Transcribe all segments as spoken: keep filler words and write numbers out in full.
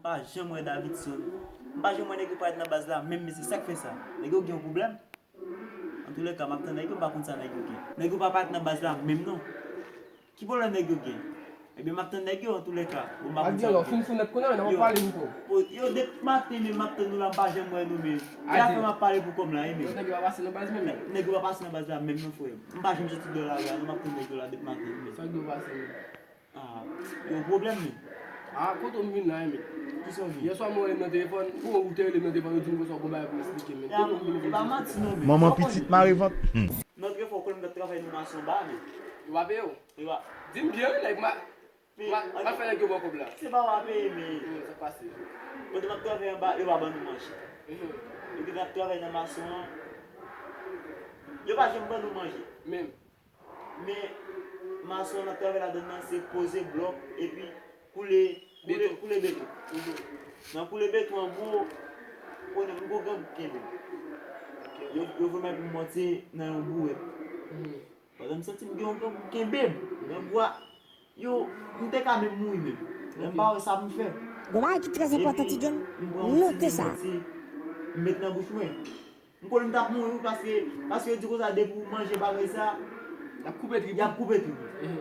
M pa janm wè Davidson. M pa janm wè nèg yo parèt nan baz la, menm mesye, sa k fè sa? Nèg yo gen yon pwoblèm? Antoulèka, m ap tann nèg yo, m pa konn sa nèg yo gen. Nèg yo pa parèt nan baz la, menm non. Ki pwoblèm nèg yo gen? Ebyen, m ap tann nèg yo, antoulèka. Bon, m pa konn sa yo gen. Fin fou nèt kounye a, n ap pale pou kò. Yo, depi maten, menm m ap tann nou la, m pa janm wè nou, menm. Sa fè m ap pale pou kò m la, wi, menm. Nèg yo pa pase nan baz menm? Nèg yo pa pase nan baz la, menm non, frè. M pa janm soti deyò lari a, non, m ap tann nèg yo la depi maten, wi, menm. Sa k dwe pase, menm? Ah, yo pwoblèm, men. Ah, kote m vin la, men. Kisa w vin? Yèswa, mwen rele nan telefòn. Bon, ou te rele nan telefòn, yo di m konsa, w gon bagay pou m esplike, men. Kote m vin la? E pa manti, non, men. Manman pitit mare vant. Hmm. Nan trè fò, konnen m t ap travay nan mason ba, men. Yo pa peye w? Yo pa. Di m byen, wi, nèg, ma, ma, ma fè nèg yo ba w kòb la. Se pa w pa peye, men. Hmm, sa k pase? Kote m ap travay anba, yo pa ban nou manje. Mhm. Epi m ap travay nan mason an. Yo pa janm ban nou manje. Menm. Men, mason an ap travay ladann nan, se poze blòk, epi koule, koule, koule beton. Mhm. Nan koule beton an, bro, konnen m gon grangou k kenbe m. Yo, yo voye m pou m monte nan yon bouwèt. Mhm. Pandan m santi m gen yon grangou k kenbe m, grangou a, yo, m te ka menm mouri menm. Lè m pa wè sa pou m fè. Gon bagay ki trè enpòtan, ti John, note sa. Epi, m pran yon ti liv, m met nan bouch mwen. M konnen m t ap mouri wi, paske, paske yo di konsa depi w manje bagay sa, y ap koupe trip ou. Y ap koupe trip ou. Mhm.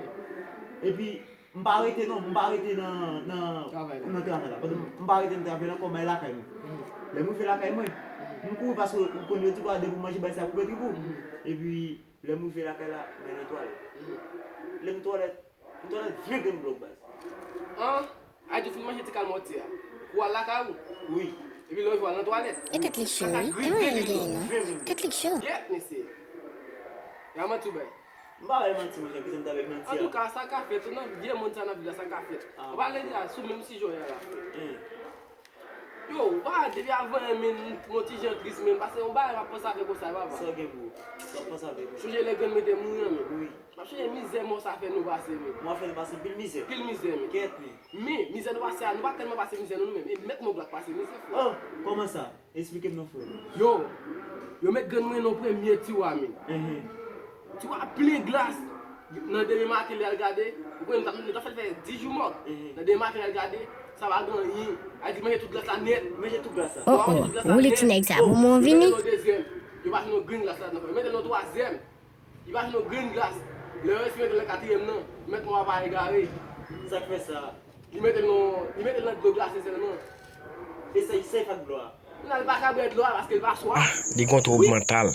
Epi, m pa rete non, m pa rete nan, nan, nan travay la. Pandan m pa rete nan travay la, kòm m al lakay mwen. Mhm. Lè m rive lakay mwen, mhm, m kouri paske m konnen yo di konsa depi w manje bagay sa, y ap koupe trip ou. Mhm. Epi, lè m rive lakay la, mwen nan twalèt. Mhm. Lè m twalèt, M twalèt vye grenn blòk baz. An, Adjou fin manje ti kalmòti a. Pou w al lakay ou? Wi. Epi lè w rive w al nan twalèt. E tèt li cho wi. E manyen l genyen non. Tèt li cho. Yèt mesye. Y a manti w bay. M pa bay manti monchè, kisa m ta bay manti a? Antouka, sa ka fèt, nan vye monn sa nan vil la, sa ka fèt. Ah. Ou pa lè di a sou menm sijè w ye a la. Hein. Yo, ou pa depi avan an, men, m yon ti jan tris, men, paske yon bagay m ap panse avèk ou sa, papa. Sa w gen pou ou? Sa w panse avèk ou? Sonje lè grann mwen te mouri an, men. Wi. M ap sonje mizè mò sa fè nou pase, men. Mò a fè nou pase anpil mizè. Anpil mizè, men. Kèt, men. Men, mizè nou pase a, nou pa tèlman pase mizè, non, nou menm. E mèt mò blak pase mizè, frè. Oh, kòman sa? Esplike m non, frè. Yo, yo met grann mwen nan premye tiwa, men. Enhen. Tiwa plen glas. Nan demen maten, lè al gade, ou konnen nou t ap, nou t ap fè l fè dis jou mò. Enhen. Nan demen maten, lè al gade, sa pa gen anyen. Al di manje tout glas la nèt. Manje tout glas la. Oh, oh, woule ti nèg sa pou mwen vini. Yo mete nan dezyèm. Yo pa jwenn yon grenn glas ladan. Yo mete nan twazyèm. Li pa jwenn yon grenn glas. Lè yo eseye mete nan katriyèm nan, mèt mò a pa egare. Sa k fè sa? Li mete l nan, li mete l nan dlo glase sèlman. E sa, sa y fè ak dlo a? Kounye a, li pa ka bwè dlo a paske li pa swaf. Ah, li gon twoub mantal.